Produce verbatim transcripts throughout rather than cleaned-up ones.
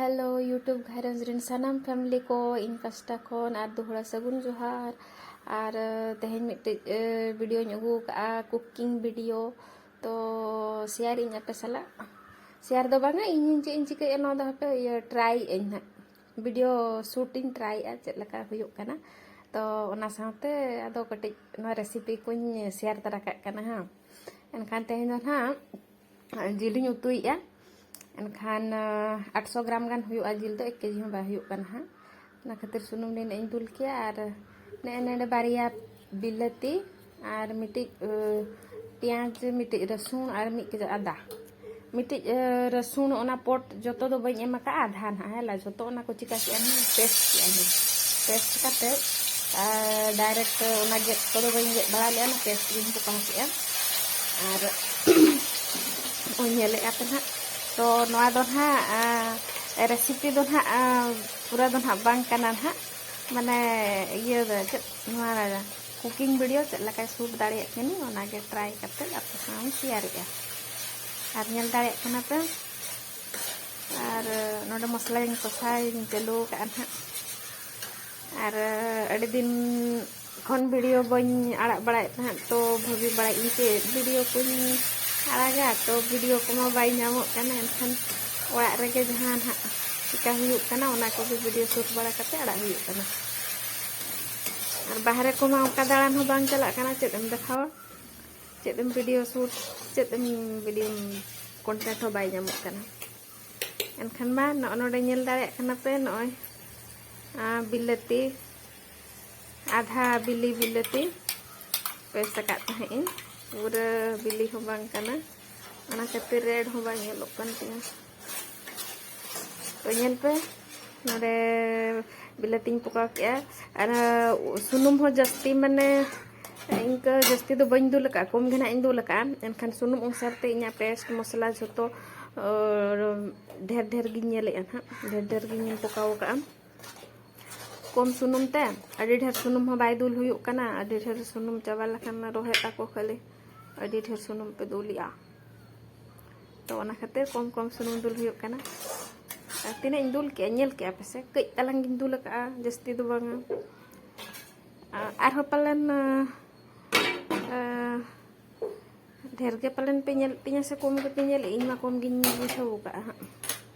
Hello YouTube ᱜᱷᱟᱨᱚᱸᱡᱽ ᱨᱮᱱ ᱥᱟᱱᱟᱢ ᱯᱷᱮᱢᱤᱞᱤ ᱠᱚ, ᱤᱧ ᱯᱟᱥᱴᱟ ᱠᱷᱚᱱ ᱟᱨ ᱫᱚᱦᱲᱟ ᱥᱟᱹᱜᱩᱱ ᱡᱚᱦᱟᱨ᱾ ᱟᱨ ᱛᱮᱦᱮᱧ ᱢᱤᱫᱴᱤᱡ ᱵᱷᱤᱰᱤᱭᱳᱧ ᱟᱹᱜᱩ ᱟᱠᱟᱫᱼᱟ, ᱠᱩᱠᱤᱝ ᱵᱷᱤᱰᱤᱭᱳ᱾ ᱛᱚ ᱥᱮᱭᱟᱨ ᱤᱧ ᱟᱯᱮ ᱥᱟᱞᱟᱜ᱾ ᱥᱮᱭᱟᱨ ᱫᱚ ᱵᱟᱝᱟ, ᱤᱧ ᱪᱮᱫ ᱤᱧ ᱪᱤᱠᱟᱹᱭᱮᱫᱼᱟ ᱱᱚᱣᱟ ᱫᱚ ᱦᱟᱯᱮ ᱤᱭᱟᱹ ᱴᱨᱟᱭ ᱟᱹᱧ ᱦᱟᱸᱜ᱾ ᱵᱷᱤᱰᱤᱭᱳ ᱥᱩᱴ ᱤᱧ ᱴᱨᱟᱭᱮᱫᱼᱟ ᱪᱮᱫ ᱞᱮᱠᱟ ᱦᱩᱭᱩᱜ ᱠᱟᱱᱟ᱾ ᱛᱚ ᱚᱱᱟ ᱥᱟᱶᱛᱮ ᱟᱫᱚ ᱠᱟᱹᱴᱤᱡ ᱱᱚᱣᱟ ᱨᱮᱥᱤᱯᱤ ᱠᱚᱧ ᱥᱮᱭᱟᱨ ᱛᱟᱨᱟ ᱠᱟᱜ ᱠᱟᱱᱟ ᱦᱟᱸᱜ᱾ ᱮᱱᱠᱷᱟᱱ ᱛᱮᱦᱮᱧ ᱫᱚ ᱱᱟᱦᱟᱜ ᱡᱤᱞᱤᱧ ᱩᱛᱩᱭᱮᱫᱼᱟ᱾ ᱮᱱᱠᱷᱟᱱ ᱟᱴᱥᱚ ᱜᱨᱟᱢ ᱜᱟᱱ ᱦᱩᱭᱩᱜᱼᱟ ᱡᱤᱞ ᱫᱚ, ᱮᱠ ᱠᱮᱡᱤ ᱦᱚᱸ ᱵᱟᱭ ᱦᱩᱭᱩᱜ ᱠᱟᱱᱟ ᱦᱟᱸᱜ᱾ ᱚᱱᱟ ᱠᱷᱟᱹᱛᱤᱨ ᱥᱩᱱᱩᱢ ᱱᱤᱱᱟᱹᱜ ᱤᱧ ᱫᱩᱞ ᱠᱮᱜᱼᱟ᱾ ᱟᱨ ᱱᱮᱜᱼᱮ ᱱᱮᱰᱮ ᱵᱟᱨᱭᱟ ᱵᱤᱞᱟᱹᱛᱤ ᱟᱨ ᱢᱤᱫᱴᱤᱡ ᱯᱮᱸᱭᱟᱡᱽ, ᱢᱤᱫᱴᱤᱡ ᱨᱟᱹᱥᱩᱱ ᱟᱨ ᱢᱤᱫ ᱠᱮᱡᱤ ᱟᱫᱟ᱾ ᱢᱤᱫᱴᱤᱡ ᱨᱟᱹᱥᱩᱱ ᱚᱱᱟ ᱯᱚᱴ ᱡᱚᱛᱚ ᱫᱚ ᱵᱟᱹᱧ ᱮᱢ ᱟᱠᱟᱫᱼᱟ, ᱟᱫᱷᱟ ᱱᱟᱦᱟᱜ ᱦᱮᱸ ᱞᱟ, ᱡᱚᱛᱚ ᱚᱱᱟ ᱠᱚ ᱪᱤᱠᱟ ᱠᱮᱜᱼᱟ ᱱᱟᱦᱟᱜ, ᱯᱮᱥᱴ ᱠᱮᱜᱼᱟ ᱱᱟᱦᱟᱜ᱾ ᱯᱮᱥᱴ ᱠᱟᱛᱮ ᱰᱟᱭᱨᱮᱠᱴ ᱚᱱᱟ ᱜᱮᱫ ᱠᱚᱫᱚ ᱵᱟᱹᱧ ᱜᱮᱫ ᱵᱟᱲᱟ ᱞᱮᱜᱼᱟ, ᱚᱱᱟ ᱯᱮᱥᱴ ᱜᱤᱧ ᱯᱚᱠᱟᱣ ᱠᱮᱜᱼᱟ᱾ ᱟᱨ ᱱᱚᱜᱼᱚᱭ ᱧᱮᱞᱮᱫᱼᱟ ᱯᱮ ᱱᱟᱦᱟᱜ, ᱛᱚ ᱱᱚᱣᱟ ᱫᱚ ᱱᱟᱦᱟᱜ ᱨᱮᱥᱤᱯᱤ ᱫᱚ ᱱᱟᱦᱟᱜ ᱯᱩᱨᱟᱹ ᱫᱚ ᱱᱟᱦᱟᱜ ᱵᱟᱝ ᱠᱟᱱᱟ ᱱᱟᱦᱟᱜ, ᱢᱟᱱᱮ ᱤᱭᱟᱹ ᱫᱚ ᱪᱮᱫ ᱱᱚᱣᱟ ᱠᱩᱠᱤᱝ ᱵᱷᱤᱰᱤᱭᱳ ᱪᱮᱫ ᱞᱮᱠᱟᱭ ᱥᱩᱴ ᱫᱟᱲᱮᱭᱟᱜ ᱠᱟᱹᱱᱟᱹᱧ, ᱚᱱᱟᱜᱮ ᱴᱨᱟᱭ ᱠᱟᱛᱮ ᱟᱯᱮ ᱥᱟᱶ ᱤᱧ ᱥᱮᱭᱟᱨᱮᱜᱼᱟ᱾ ᱟᱨ ᱧᱮᱞ ᱫᱟᱲᱮᱭᱟᱜ ᱠᱟᱱᱟ ᱯᱮ᱾ ᱟᱨ ᱱᱚᱰᱮ ᱢᱚᱥᱞᱟᱧ ᱠᱚᱥᱟᱣ ᱤᱧ ᱪᱟᱹᱞᱩ ᱟᱠᱟᱫᱼᱟ ᱱᱟᱦᱟᱜ᱾ ᱟᱨ ᱟᱹᱰᱤ ᱫᱤᱱ ᱠᱷᱚᱱ ᱵᱷᱤᱰᱤᱭᱳ ᱵᱟᱹᱧ ᱟᱲᱟᱜ ᱵᱟᱲᱟᱭᱮᱫ ᱛᱟᱦᱮᱸᱫ, ᱛᱚ ᱵᱷᱟᱹᱵᱤ ᱵᱟᱲᱟᱭᱮᱫ ᱤᱧ ᱪᱮᱫ ᱵᱷᱤᱰᱤᱭᱳ ᱠᱚᱧ ᱟᱲᱟᱜᱟ, ᱛᱚ ᱵᱷᱤᱰᱤᱭᱳ ᱠᱚᱢᱟ ᱵᱟᱭ ᱧᱟᱢᱚᱜ ᱠᱟᱱᱟ᱾ ᱮᱱᱠᱷᱟᱱ ᱚᱲᱟᱜ ᱨᱮᱜᱮ ᱡᱟᱦᱟᱸ ᱱᱟᱦᱟᱜ ᱪᱤᱠᱟ ᱦᱩᱭᱩᱜ ᱠᱟᱱᱟ, ᱚᱱᱟ ᱠᱚᱜᱮ ᱵᱷᱤᱰᱤᱭᱳ ᱥᱩᱴ ᱵᱟᱲᱟ ᱠᱟᱛᱮ ᱟᱲᱟᱜ ᱦᱩᱭᱩᱜ ᱠᱟᱱᱟ᱾ ᱟᱨ ᱵᱟᱦᱨᱮ ᱠᱚᱢᱟ ᱚᱱᱠᱟ ᱫᱟᱬᱟᱱ ᱦᱚᱸ ᱵᱟᱝ ᱪᱟᱞᱟᱜ ᱠᱟᱱᱟ, ᱪᱮᱫ ᱮᱢ ᱫᱮᱠᱷᱟᱣᱟ, ᱪᱮᱫ ᱮᱢ ᱵᱷᱤᱰᱤᱭᱳ ᱥᱩᱴ, ᱪᱮᱫ ᱮᱢ ᱵᱷᱤᱰᱤᱭᱳ ᱠᱚᱱᱴᱮᱱᱴ ᱦᱚᱸ ᱵᱟᱭ ᱧᱟᱢᱚᱜ ᱠᱟᱱᱟ᱾ ᱮᱱᱠᱷᱟᱱ ᱢᱟ ᱱᱚᱜᱼᱚ ᱱᱚᱰᱮ ᱧᱮᱞ ᱫᱟᱲᱮᱭᱟᱜ ᱠᱟᱱᱟ ᱯᱮ, ᱱᱚᱜᱼᱚᱭ ᱟᱨ ᱵᱤᱞᱟᱹᱛᱤ, ᱟᱫᱷᱟ ᱵᱤᱞᱤ ᱵᱤᱞᱟᱹᱛᱤ ᱯᱮᱥᱴ ᱟᱠᱟᱫ ᱛᱟᱦᱮᱸᱫ ᱤᱧ, ᱯᱩᱨᱟᱹ ᱵᱤᱞᱤ ᱦᱚᱸ ᱵᱟᱝ ᱠᱟᱱᱟ, ᱚᱱᱟ ᱠᱷᱟᱹᱛᱤᱨ ᱨᱮᱰ ᱦᱚᱸ ᱵᱟᱝ ᱧᱮᱞᱚᱜ ᱠᱟᱱ ᱛᱤᱧᱟᱹ᱾ ᱛᱚ ᱧᱮᱞ ᱯᱮ, ᱱᱚᱰᱮ ᱵᱤᱞᱟᱹᱛᱤᱧ ᱯᱚᱠᱟᱣ ᱠᱮᱜᱼᱟ᱾ ᱟᱨ ᱥᱩᱱᱩᱢ ᱦᱚᱸ ᱡᱟᱹᱥᱛᱤ, ᱢᱟᱱᱮ ᱤᱱᱠᱟᱹ ᱡᱟᱹᱥᱛᱤ ᱫᱚ ᱵᱟᱹᱧ ᱫᱩᱞ ᱟᱠᱟᱫᱼᱟ, ᱠᱚᱢ ᱜᱮ ᱱᱟᱦᱟᱜ ᱤᱧ ᱫᱩᱞ ᱟᱠᱟᱫᱼᱟ᱾ ᱮᱱᱠᱷᱟᱱ ᱥᱩᱱᱩᱢ ᱚᱱᱩᱥᱟᱨ ᱛᱮ ᱤᱧᱟᱹᱜ ᱯᱮᱥᱴ ᱢᱚᱥᱞᱟ ᱡᱷᱚᱛᱚ ᱰᱷᱮᱨ ᱰᱷᱮᱨ ᱜᱤᱧ ᱧᱮᱞᱮᱜᱼᱟ ᱱᱟᱦᱟᱜ, ᱰᱷᱮᱨ ᱰᱷᱮᱨ ᱜᱤᱧ ᱯᱚᱠᱟᱣ ᱟᱠᱟᱫᱼᱟ᱾ ᱠᱚᱢ ᱥᱩᱱᱩᱢ ᱛᱮ, ᱟᱹᱰᱤ ᱰᱷᱮᱨ ᱥᱩᱱᱩᱢ ᱦᱚᱸ ᱵᱟᱭ ᱫᱩᱞ ᱦᱩᱭᱩᱜ ᱠᱟᱱᱟ, ᱟᱹᱰᱤ ᱰᱷᱮᱨ ᱥᱩᱱᱩᱢ ᱪᱟᱵᱟ ᱞᱮᱠᱷᱟᱱ ᱨᱚᱦᱮᱫ ᱟᱠᱚ ᱠᱷᱟᱹᱞᱤ, ᱟᱹᱰᱤ ᱰᱷᱮᱨ ᱥᱩᱱᱩᱢ ᱯᱮ ᱫᱩᱞᱮᱜᱼᱟ᱾ ᱛᱚ ᱚᱱᱟ ᱠᱷᱟᱹᱛᱤᱨ ᱠᱚᱢ ᱠᱚᱢ ᱥᱩᱱᱩᱢ ᱫᱩᱞ ᱦᱩᱭᱩᱜ ᱠᱟᱱᱟ᱾ ᱟᱨ ᱛᱤᱱᱟᱹᱜ ᱤᱧ ᱫᱩᱞ ᱠᱮᱜᱼᱟ, ᱧᱮᱞ ᱠᱮᱜᱼᱟ ᱯᱮᱥᱮ? ᱠᱟᱹᱡ ᱛᱟᱞᱟᱝ ᱜᱤᱧ ᱫᱩᱞ ᱟᱠᱟᱜᱼᱟ, ᱡᱟᱹᱥᱛᱤ ᱫᱚ ᱵᱟᱝᱟ᱾ ᱟᱨ ᱟᱨᱦᱚᱸ ᱯᱟᱞᱮᱱ, ᱟᱸ, ᱟᱸ, ᱰᱷᱮᱨ ᱜᱮ ᱯᱟᱞᱮᱱ ᱯᱮ ᱧᱮᱞ ᱛᱤᱧᱟ ᱥᱮ ᱠᱚᱢ ᱜᱮᱯᱮ ᱧᱮᱞᱮᱜᱼᱟ? ᱤᱧ ᱢᱟ ᱠᱚᱢ ᱜᱤᱧ ᱵᱩᱡᱷᱟᱹᱣ ᱟᱠᱟᱜᱼᱟ ᱦᱟᱸᱜ᱾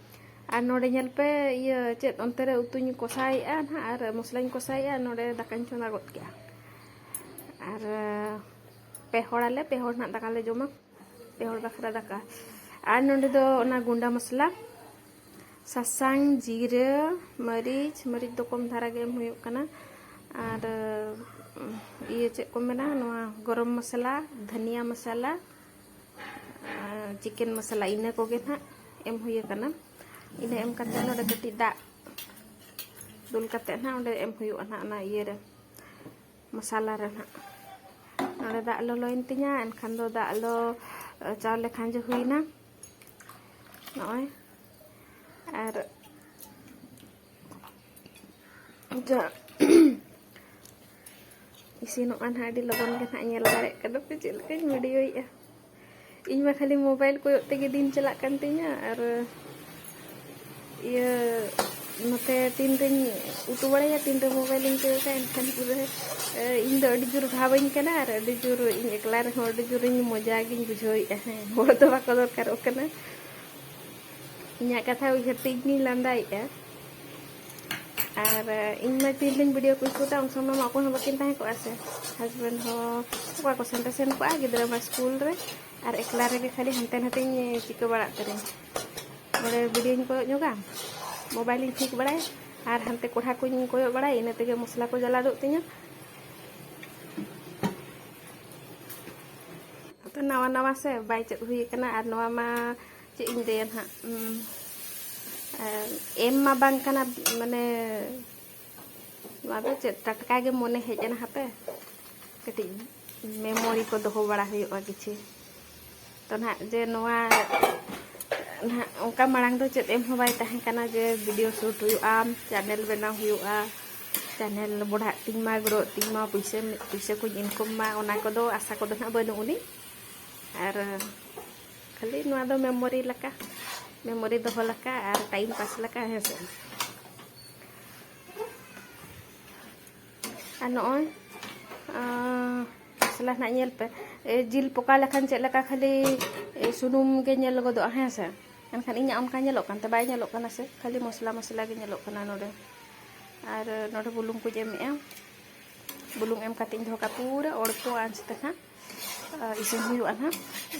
ᱟᱨ ᱱᱚᱰᱮ ᱧᱮᱞ ᱯᱮ, ᱤᱭᱟᱹ, ᱪᱮᱫ ᱚᱱᱛᱮ ᱨᱮ ᱩᱛᱩᱧ ᱠᱚᱥᱟᱭᱮᱜᱼᱟ ᱱᱟᱦᱟᱜ, ᱟᱨ ᱢᱚᱥᱞᱟᱧ ᱠᱚᱥᱟᱭᱮᱜᱼᱟ, ᱱᱚᱰᱮ ᱫᱟᱠᱟᱧ ᱪᱚᱸᱫᱟ ᱜᱚᱫ ᱠᱮᱜᱼᱟ᱾ ᱟᱨ, ᱟᱸ, ᱯᱮ ᱦᱚᱲᱟᱞᱮ, ᱯᱮ ᱦᱚᱲ ᱱᱟᱦᱟᱜ ᱫᱟᱠᱟ ᱞᱮ ᱡᱚᱢᱟ, ᱯᱮ ᱦᱚᱲ ᱵᱟᱠᱷᱨᱟ ᱫᱟᱠᱟ᱾ ᱟᱨ ᱱᱚᱰᱮ ᱫᱚ ᱚᱱᱟ ᱜᱩᱸᱰᱟ ᱢᱚᱥᱞᱟ, ᱥᱟᱥᱟᱝ, ᱡᱤᱨᱟᱹ, ᱢᱟᱹᱨᱤᱪ, ᱢᱟᱹᱨᱤᱪ ᱫᱚ ᱠᱚᱢ ᱫᱷᱟᱨᱟ ᱜᱮ ᱮᱢ ᱦᱩᱭᱩᱜ ᱠᱟᱱᱟ᱾ ᱟᱨ, ᱩᱸ, ᱤᱭᱟᱹ ᱪᱮᱫ ᱠᱚ ᱢᱮᱱᱟ, ᱱᱚᱣᱟ ᱜᱚᱨᱚᱢ ᱢᱚᱥᱞᱟ, ᱫᱷᱟᱹᱱᱤᱭᱟ ᱢᱚᱥᱞᱟ, ᱟᱨ ᱪᱤᱠᱮᱱ ᱢᱚᱥᱞᱟ, ᱤᱱᱟᱹ ᱠᱚᱜᱮ ᱱᱟᱦᱟᱜ ᱮᱢ ᱦᱩᱭ ᱟᱠᱟᱱᱟ᱾ ᱤᱱᱟᱹ ᱮᱢ ᱠᱟᱛᱮ ᱱᱚᱰᱮ ᱠᱟᱹᱴᱤᱡ ᱫᱟᱜ ᱫᱩᱞ ᱠᱟᱛᱮ ᱱᱟᱦᱟᱜ ᱚᱸᱰᱮ ᱮᱢ ᱦᱩᱭᱩᱜᱼᱟ ᱱᱟᱦᱟᱜ ᱚᱱᱟ ᱤᱭᱟᱹ ᱨᱮ, ᱢᱚᱥᱞᱟ ᱨᱮ ᱱᱟᱦᱟᱜ᱾ ᱱᱚᱰᱮ ᱫᱟᱜ ᱞᱚᱞᱚᱭᱮᱱ ᱛᱤᱧᱟ, ᱮᱱᱠᱷᱟᱱ ᱫᱚ ᱫᱟᱜ ᱞᱚ ᱪᱟᱣᱞᱮ ᱠᱷᱟᱸᱡᱚ ᱦᱩᱭᱱᱟ ᱱᱚᱜᱼᱚᱭ᱾ ᱟᱨ ᱡᱟ ᱤᱥᱤᱱᱚᱜᱼᱟ ᱱᱟᱦᱟᱜ ᱟᱹᱰᱤ ᱞᱚᱜᱚᱱ ᱜᱮ ᱱᱟᱦᱟᱜ᱾ ᱧᱮᱞ ᱫᱟᱲᱮᱭᱟᱜ ᱠᱟᱱᱟ ᱯᱮ ᱪᱮᱫ ᱞᱮᱠᱟᱧ ᱵᱷᱤᱰᱤᱭᱳᱭᱮᱫᱼᱟ᱾ ᱤᱧ ᱢᱟ ᱠᱷᱟᱹᱞᱤ ᱢᱳᱵᱟᱭᱤᱞ ᱠᱚᱭᱚᱜ ᱛᱮᱜᱮ ᱫᱤᱱ ᱪᱟᱞᱟᱜ ᱠᱟᱱ ᱛᱤᱧᱟ᱾ ᱟᱨ ᱤᱭᱟᱹ, ᱱᱚᱛᱮ ᱛᱤᱱ ᱨᱮᱧ ᱩᱛᱩ ᱵᱟᱲᱟᱭᱟ, ᱛᱤᱱ ᱨᱮ ᱢᱳᱵᱟᱭᱤᱞᱤᱧ ᱠᱚᱭᱚᱜᱟ, ᱮᱱᱠᱷᱟᱱ ᱯᱩᱨᱟᱹ, ᱮ, ᱤᱧ ᱫᱚ ᱟᱹᱰᱤ ᱡᱳᱨ ᱵᱷᱟᱵᱽ ᱟᱹᱧ ᱠᱟᱱᱟ᱾ ᱟᱨ ᱟᱹᱰᱤ ᱡᱳᱨ ᱤᱧ ᱮᱠᱞᱟ ᱨᱮᱦᱚᱸ ᱟᱹᱰᱤ ᱡᱳᱨᱤᱧ ᱢᱚᱡᱟ ᱜᱤᱧ ᱵᱩᱡᱷᱟᱹᱣᱮᱫᱼᱟ᱾ ᱦᱮᱸ, ᱦᱚᱲ ᱫᱚ ᱵᱟᱠᱚ ᱫᱚᱨᱠᱟᱨᱚᱜ ᱠᱟᱱᱟ᱾ ᱤᱧᱟᱹᱜ ᱠᱟᱛᱷᱟ ᱩᱭᱦᱟᱹᱨ ᱛᱮ ᱤᱧ ᱞᱟᱸᱫᱟᱭᱮᱫᱼᱟ᱾ ᱟᱨ ᱤᱧ ᱢᱟ ᱛᱤᱱ ᱨᱮᱧ ᱵᱷᱤᱰᱤᱭᱳ ᱠᱚ ᱥᱩᱴᱟ, ᱩᱱ ᱥᱚᱢᱚᱭ ᱢᱟ ᱚᱠᱚᱭ ᱦᱚᱸ ᱵᱟᱹᱠᱤᱱ ᱛᱟᱦᱮᱸ ᱠᱚᱜᱼᱟ ᱥᱮ᱾ ᱦᱟᱥᱵᱮᱱᱰ ᱦᱚᱸ ᱚᱠᱟ ᱠᱚ ᱥᱮᱱ ᱨᱮ ᱥᱮᱱ ᱠᱚᱜᱼᱟ, ᱜᱤᱫᱽᱨᱟᱹ ᱢᱟ ᱥᱠᱩᱞ ᱨᱮ, ᱟᱨ ᱮᱠᱞᱟ ᱨᱮᱜᱮ ᱠᱷᱟᱹᱞᱤ ᱦᱟᱱᱛᱮ ᱱᱟᱛᱮᱧ ᱪᱤᱠᱟᱹ ᱵᱟᱲᱟᱜ ᱠᱟᱹᱱᱟᱹᱧ᱾ ᱱᱚᱰᱮ ᱵᱷᱤᱰᱤᱭᱳᱧ ᱠᱚᱭᱚᱜ ᱧᱚᱜᱟ, ᱢᱳᱵᱟᱭᱤᱞᱤᱧ ᱴᱷᱤᱠ ᱵᱟᱲᱟᱭᱟ, ᱟᱨ ᱦᱟᱱᱛᱮ ᱠᱚᱲᱦᱟ ᱠᱚᱧ ᱠᱚᱭᱚᱜ ᱵᱟᱲᱟᱭᱟ, ᱤᱱᱟᱹ ᱛᱮᱜᱮ ᱢᱚᱥᱞᱟ ᱠᱚ ᱡᱟᱞᱟᱫᱚᱜ ᱛᱤᱧᱟᱹ᱾ ᱟᱫᱚ ᱱᱟᱣᱟ ᱱᱟᱣᱟ ᱥᱮ ᱵᱟᱭ ᱪᱮᱫ ᱦᱩᱭ ᱟᱠᱟᱱᱟ, ᱟᱨ ᱱᱚᱣᱟ ᱢᱟ ᱪᱮᱫ ᱤᱧ ᱞᱟᱹᱭᱟ ᱱᱟᱦᱟᱜ, ᱩᱸ, ᱮᱢ ᱢᱟ ᱵᱟᱝ ᱠᱟᱱᱟ, ᱢᱟᱱᱮ ᱱᱚᱣᱟ ᱫᱚ ᱪᱮᱫ ᱴᱟᱴᱠᱟ ᱜᱮ ᱢᱚᱱᱮ ᱦᱮᱡ ᱮᱱᱟ, ᱦᱟᱯᱮ ᱠᱟᱹᱴᱤᱡ ᱢᱮᱢᱳᱨᱤ ᱠᱚ ᱫᱚᱦᱚ ᱵᱟᱲᱟ ᱦᱩᱭᱩᱜᱼᱟ ᱠᱤᱪᱷᱩ᱾ ᱛᱚ ᱱᱟᱦᱟᱜ ᱡᱮ ᱱᱚᱣᱟ ᱱᱟᱦᱟᱜ ᱚᱱᱠᱟ ᱢᱟᱲᱟᱝ ᱫᱚ ᱪᱮᱫ ᱮᱢ ᱦᱚᱸ ᱵᱟᱭ ᱛᱟᱦᱮᱸ ᱠᱟᱱᱟ ᱡᱮ ᱵᱷᱤᱰᱤᱭᱳ ᱥᱩᱴ ᱦᱩᱭᱩᱜᱼᱟ, ᱪᱮᱱᱮᱞ ᱵᱮᱱᱟᱣ ᱦᱩᱭᱩᱜᱼᱟ, ᱪᱮᱱᱮᱞ ᱵᱚᱲᱦᱟᱜ ᱛᱤᱧ ᱢᱟ, ᱜᱨᱳᱜ ᱛᱤᱧ ᱢᱟ, ᱯᱩᱭᱥᱟᱹ, ᱯᱩᱭᱥᱟᱹ ᱠᱚᱧ ᱤᱱᱠᱚᱢ ᱢᱟ, ᱚᱱᱟ ᱠᱚᱫᱚ ᱟᱥᱟ ᱠᱚᱫᱚ ᱱᱟᱦᱟᱜ ᱵᱟᱹᱱᱩᱜ ᱟᱹᱱᱤᱡ᱾ ᱟᱨ ᱠᱷᱟᱹᱞᱤ ᱱᱚᱣᱟ ᱫᱚ ᱢᱮᱢᱳᱨᱤ ᱞᱮᱠᱟ᱾ ᱢᱮᱢᱳᱨᱤ ᱫᱚᱦᱚ ᱞᱮᱠᱟ ᱟᱨ ᱴᱟᱭᱤᱢ ᱯᱟᱥ ᱞᱮᱠᱟ, ᱦᱮᱸ ᱥᱮ᱾ ᱟᱨ ᱱᱚᱜᱼᱚᱭ, ᱟᱸ, ᱢᱚᱥᱞᱟ ᱱᱟᱜ ᱧᱮᱞ ᱯᱮ, ᱮ, ᱡᱤᱞ ᱯᱚᱠᱟ ᱞᱮᱠᱷᱟᱱ ᱪᱮᱫ ᱞᱮᱠᱟ ᱠᱷᱟᱹᱞᱤ, ᱮ, ᱥᱩᱱᱩᱢ ᱜᱮ ᱧᱮᱞ ᱜᱚᱫᱚᱜᱼᱟ, ᱦᱮᱸ ᱥᱮ᱾ ᱮᱱᱠᱷᱟᱱ ᱤᱧᱟᱹᱜ ᱚᱱᱠᱟ ᱧᱮᱞᱚᱜ ᱠᱟᱱ ᱛᱮ ᱵᱟᱭ ᱧᱮᱞᱚᱜ ᱠᱟᱱᱟ ᱥᱮ, ᱠᱷᱟᱹᱞᱤ ᱢᱚᱥᱞᱟ ᱢᱚᱥᱞᱟ ᱜᱮ ᱧᱮᱞᱚᱜ ᱠᱟᱱᱟ ᱱᱚᱰᱮ᱾ ᱟᱨ ᱱᱚᱰᱮ ᱵᱩᱞᱩᱝ ᱠᱚᱧ ᱮᱢᱮᱜᱼᱟ, ᱵᱩᱞᱩᱝ ᱮᱢ ᱠᱟᱛᱮᱧ ᱫᱚᱦᱚ ᱠᱟᱜᱼᱟ ᱯᱩᱨᱟᱹ ᱚᱲᱯᱚ ᱟᱸᱪ ᱛᱮ ᱦᱟᱸᱜ, ᱟ, ᱤᱥᱤᱱ ᱦᱩᱭᱩᱜᱼᱟ ᱱᱟᱦᱟᱜ᱾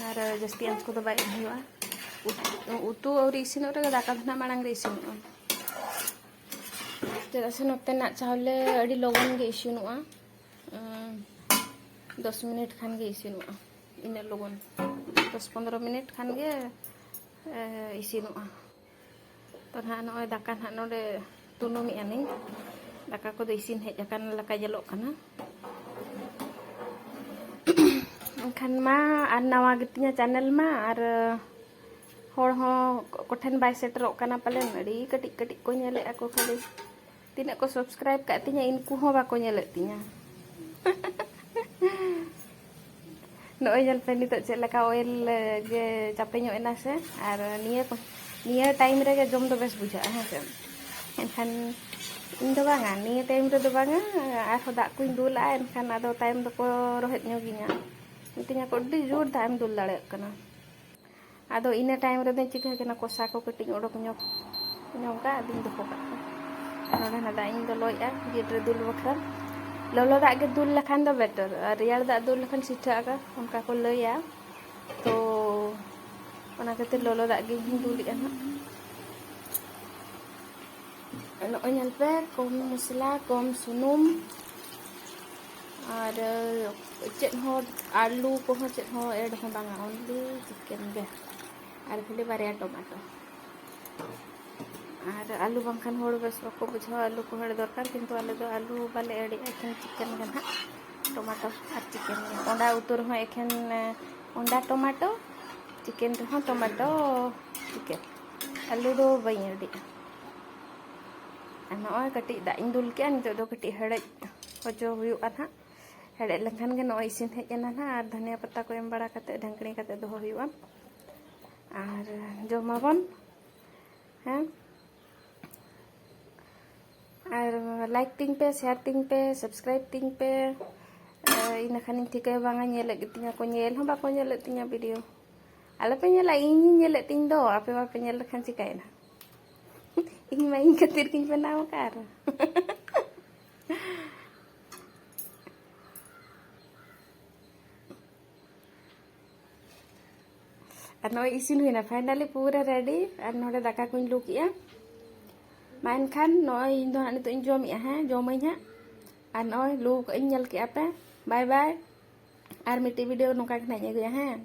ᱟᱨ ᱡᱟᱹᱥᱛᱤ ᱟᱸᱪ ᱠᱚᱫᱚ ᱵᱟᱭ ᱮᱢ ᱦᱩᱭᱩᱜᱼᱟ᱾ ᱩᱛ-, ᱩᱛᱩ ᱟᱹᱣᱨᱤ ᱤᱥᱤᱱᱚᱜ ᱨᱮᱜᱮ ᱫᱟᱠᱟ ᱫᱚ ᱱᱟᱦᱟᱜ ᱢᱟᱲᱟᱝ ᱨᱮ ᱤᱥᱤᱱᱚᱜᱼᱟ, ᱪᱮᱫᱟᱜ ᱥᱮ ᱱᱚᱛᱮᱱᱟᱜ ᱪᱟᱣᱞᱮ ᱟᱹᱰᱤ ᱞᱚᱜᱚᱱ ᱜᱮ ᱤᱥᱤᱱᱚᱜᱼᱟ᱾ ᱩᱸ, ᱫᱚᱥ ᱢᱤᱱᱤᱴ ᱠᱷᱟᱱ ᱜᱮ ᱤᱥᱤᱱᱚᱜᱼᱟ, ᱤᱱᱟᱹᱜ ᱞᱚᱜᱚᱱ, ᱫᱚᱥ ᱯᱚᱱᱨᱚ ᱢᱤᱱᱤᱴ ᱠᱷᱟᱱ ᱜᱮ, ᱮ, ᱤᱥᱤᱱᱚᱜᱼᱟ᱾ ᱛᱚ ᱱᱟᱦᱟᱜ ᱱᱚᱜᱼᱚᱭ ᱫᱟᱠᱟ ᱱᱟᱦᱟᱜ ᱱᱚᱰᱮ ᱛᱩᱱᱩᱢᱮᱜᱼᱟ ᱞᱤᱧ, ᱫᱟᱠᱟ ᱠᱚᱫᱚ ᱤᱥᱤᱱ ᱦᱮᱡ ᱟᱠᱟᱱ ᱞᱮᱠᱟ ᱧᱮᱞᱚᱜ ᱠᱟᱱᱟ᱾ ᱮᱱᱠᱷᱟᱱ ᱢᱟ ᱟᱨ ᱱᱟᱣᱟ ᱜᱮᱛᱤᱧᱟ ᱪᱮᱱᱮᱞ ᱢᱟ, ᱟᱨ ᱦᱚᱲ ᱦᱚᱸ ᱠᱚᱴᱷᱮᱱ ᱵᱟᱭ ᱥᱮᱴᱮᱨᱚᱜ ᱠᱟᱱᱟ ᱯᱟᱞᱮᱱ, ᱟᱹᱰᱤ ᱠᱟᱹᱴᱤᱡ ᱠᱟᱹᱴᱤᱡ ᱠᱚ ᱧᱮᱞᱮᱫᱼᱟ ᱠᱚ ᱠᱷᱟᱹᱞᱤ᱾ ᱛᱤᱱᱟᱹᱜ ᱠᱚ subscribe ᱠᱟᱜ ᱛᱤᱧᱟ, ᱤᱱᱠᱩ ᱦᱚᱸ ᱵᱟᱠᱚ ᱧᱮᱞᱮᱫ ᱛᱤᱧᱟ᱾ ᱱᱚᱜᱼᱚᱭ ᱧᱮᱞ ᱯᱮ, ᱱᱤᱛᱚᱜ ᱪᱮᱫ ᱞᱮᱠᱟ oil ᱜᱮ ᱪᱟᱯᱮ ᱧᱚᱜ ᱮᱱᱟ ᱥᱮ᱾ ᱟᱨ ᱱᱤᱭᱟᱹ ᱠᱚ, ᱱᱤᱭᱟᱹ time ᱨᱮᱜᱮ ᱡᱚᱢ ᱫᱚ ᱵᱮᱥ ᱵᱩᱡᱷᱟᱹᱜᱼᱟ, ᱦᱮᱸ ᱥᱮ᱾ ᱮᱱᱠᱷᱟᱱ ᱤᱧ ᱫᱚ ᱵᱟᱝᱟ, ᱱᱤᱭᱟᱹ time ᱨᱮᱫᱚ ᱵᱟᱝᱟ, ᱟᱨᱦᱚᱸ ᱫᱟᱜ ᱠᱚᱧ ᱫᱩᱞᱟᱜᱼᱟ, ᱮᱱᱠᱷᱟᱱ ᱟᱫᱚ ᱛᱟᱭᱚᱢ ᱫᱚᱠᱚ ᱨᱚᱦᱮᱫ ᱧᱚᱜᱤᱧᱟ᱾ ᱢᱤᱛᱟᱹᱧᱟ ᱠᱚ, "ᱟᱹᱰᱤ ᱡᱳᱨ ᱫᱟᱜ ᱮᱢ ᱫᱩᱞ ᱫᱟᱲᱮᱭᱟᱜ ᱠᱟᱱᱟ᱾" ᱟᱫᱚ ᱤᱱᱟᱹ time ᱨᱮᱫᱚᱧ ᱪᱤᱠᱟᱹ ᱠᱟᱱᱟ, ᱠᱚᱥᱟ ᱠᱚ ᱠᱟᱹᱴᱤᱡ ᱚᱰᱚᱠ ᱧᱚᱜ, ᱧᱚᱜᱟ, ᱟᱫᱚᱧ ᱫᱚᱦᱚ ᱠᱟᱜ ᱠᱟᱱᱟ᱾ ᱱᱚᱰᱮ ᱱᱟᱜ ᱫᱟᱜ ᱤᱧ ᱞᱚᱞᱚᱭᱮᱜᱼᱟ ᱜᱮᱴ ᱨᱮ ᱫᱩᱞ ᱵᱟᱠᱷᱨᱟ᱾ ᱞᱚᱞᱚ ᱫᱟᱜ ᱜᱮ ᱫᱩᱞ ᱞᱮᱠᱷᱟᱱ ᱫᱚ better, ᱟᱨ ᱨᱮᱭᱟᱲ ᱫᱟᱜ ᱫᱩᱞ ᱞᱮᱠᱷᱟᱱ ᱥᱤᱴᱷᱟᱹᱜᱼᱟ, ᱚᱱᱠᱟ ᱠᱚ ᱞᱟᱹᱭᱟ᱾ ᱛᱚ ᱚᱱᱟ ᱠᱷᱟᱹᱛᱤᱨ ᱞᱚᱞᱚ ᱫᱟᱜ ᱜᱮ ᱤᱧ ᱫᱩᱞᱮᱜᱼᱟ ᱱᱟᱜ᱾ ᱱᱚᱜᱼᱚᱭ ᱧᱮᱞ ᱯᱮ, ᱠᱚᱢ ᱢᱚᱥᱞᱟ, ᱠᱚᱢ ᱥᱩᱱᱩᱢ, ᱟᱨ ᱪᱮᱫ ᱦᱚᱸ, ᱟᱹᱞᱩ ᱠᱚᱦᱚᱸ ᱪᱮᱫ ᱦᱚᱸ add ᱦᱚᱸ ᱵᱟᱝᱟ, only chicken ᱜᱮ, ᱟᱨ ᱠᱷᱟᱹᱞᱤ ᱵᱟᱨᱭᱟ ᱴᱚᱢᱟᱴᱳ᱾ ᱟᱨ ᱟᱹᱞᱩ ᱵᱟᱝᱠᱷᱟᱱ ᱦᱚᱲ ᱵᱮᱥ ᱵᱟᱠᱚ ᱵᱩᱡᱷᱟᱹᱣᱟ, ᱟᱹᱞᱩ ᱠᱚ add ᱫᱚᱨᱠᱟᱨ, ᱠᱤᱱᱛᱩ ᱟᱞᱮ ᱫᱚ ᱟᱹᱞᱩ ᱵᱟᱞᱮ addᱮᱜᱼᱟ, ᱮᱠᱷᱮᱱ chicken ᱜᱮ ᱱᱟᱦᱟᱜ, ᱴᱚᱢᱟᱴᱳ ᱟᱨ chicken ᱜᱮ᱾ ᱚᱸᱰᱟ ᱩᱛᱩ ᱨᱮᱦᱚᱸ ᱮᱠᱷᱮᱱ, ᱚᱸᱰᱟ ᱴᱚᱢᱟᱴᱳ, chicken ᱨᱮᱦᱚᱸ ᱴᱚᱢᱟᱴᱳ, chicken, ᱟᱹᱞᱩ ᱫᱚ ᱵᱟᱹᱧ addᱮᱜᱼᱟ᱾ ᱟᱨ ᱱᱚᱜᱼᱚᱭ ᱠᱟᱹᱴᱤᱡ ᱫᱟᱜ ᱤᱧ ᱫᱩᱞ ᱠᱮᱜᱼᱟ, ᱱᱤᱛᱚᱜ ᱫᱚ ᱠᱟᱹᱴᱤᱡ ᱦᱮᱰᱮᱡ ᱦᱚᱪᱚ ᱦᱩᱭᱩᱜᱼᱟ ᱱᱟᱦᱟᱜ᱾ ᱦᱮᱰᱮᱡ ᱞᱮᱱᱠᱷᱟᱱ ᱜᱮ ᱱᱚᱜᱼᱚᱭ ᱤᱥᱤᱱ ᱦᱮᱡ ᱮᱱᱟ ᱱᱟᱦᱟᱜ, ᱟᱨ ᱫᱷᱟᱹᱱᱤᱭᱟᱹ ᱯᱟᱛᱟ ᱠᱚ ᱮᱢ ᱵᱟᱲᱟ ᱠᱟᱛᱮ ᱰᱷᱟᱝᱠᱲᱤ ᱠᱟᱛᱮ ᱫᱚᱦᱚ ᱦᱩᱭᱩᱜᱼᱟ᱾ ᱟᱨ ᱡᱚᱢᱟᱵᱚᱱ᱾ ᱦᱮᱸ, ᱟᱨ ᱞᱟᱭᱤᱠ ᱛᱤᱧ ᱯᱮ, ᱥᱮᱭᱟᱨ ᱛᱤᱧ ᱯᱮ, ᱥᱟᱵᱥᱠᱨᱟᱭᱤᱵ ᱛᱤᱧ ᱯᱮ᱾ ᱤᱱᱟᱹ ᱠᱷᱟᱱᱤᱧ ᱴᱷᱤᱠᱟᱹᱭᱟ, ᱵᱟᱝᱟ ᱧᱮᱞᱮᱫ ᱜᱮᱛᱤᱧᱟ ᱠᱚ, ᱧᱮᱞ ᱦᱚᱸ ᱵᱟᱠᱚ ᱧᱮᱞᱮᱫ ᱛᱤᱧᱟ ᱵᱷᱤᱰᱤᱭᱳ᱾ ᱟᱞᱚᱯᱮ ᱧᱮᱞᱟ, ᱤᱧᱤᱧ ᱧᱮᱞᱮᱫ ᱛᱤᱧ ᱫᱚ, ᱟᱯᱮ ᱵᱟᱯᱮ ᱧᱮᱞ ᱞᱮᱠᱷᱟᱱ ᱪᱤᱠᱟᱹᱭᱮᱱᱟ? ᱤᱧ ᱢᱟ ᱤᱧ ᱠᱷᱟᱹᱛᱤᱨ ᱜᱤᱧ ᱵᱮᱱᱟᱣ ᱟᱠᱟᱫ᱾ ᱟᱨ ᱟᱨ ᱱᱚᱜᱼᱚᱭ ᱤᱥᱤᱱ ᱦᱩᱭᱱᱟ, finally ᱯᱩᱨᱟᱹ ready᱾ ᱟᱨ ᱱᱚᱰᱮ ᱫᱟᱠᱟ ᱠᱚᱧ ᱞᱩ ᱠᱮᱜᱼᱟ᱾ ᱢᱟ ᱮᱱᱠᱷᱟᱱ ᱱᱚᱜᱼᱚᱭ ᱤᱧ ᱫᱚ ᱦᱟᱸᱜ ᱱᱤᱛᱚᱜ ᱤᱧ ᱡᱚᱢᱮᱜᱼᱟ, ᱦᱮᱸ, ᱡᱚᱢᱟᱹᱧ ᱦᱟᱸᱜ᱾ ᱟᱨ ᱱᱚᱜᱼᱚᱭ ᱞᱩ ᱠᱟᱜ ᱤᱧ, ᱧᱮᱞ ᱠᱮᱜᱼᱟ ᱯᱮ᱾ ᱵᱟᱭ ᱵᱟᱭ᱾ ᱟᱨ ᱢᱤᱫᱴᱤᱡ ᱵᱷᱤᱰᱤᱭᱳ ᱱᱚᱝᱠᱟ ᱜᱮ ᱦᱟᱸᱜ ᱤᱧ ᱟᱹᱜᱩᱭᱟ, ᱦᱮᱸ᱾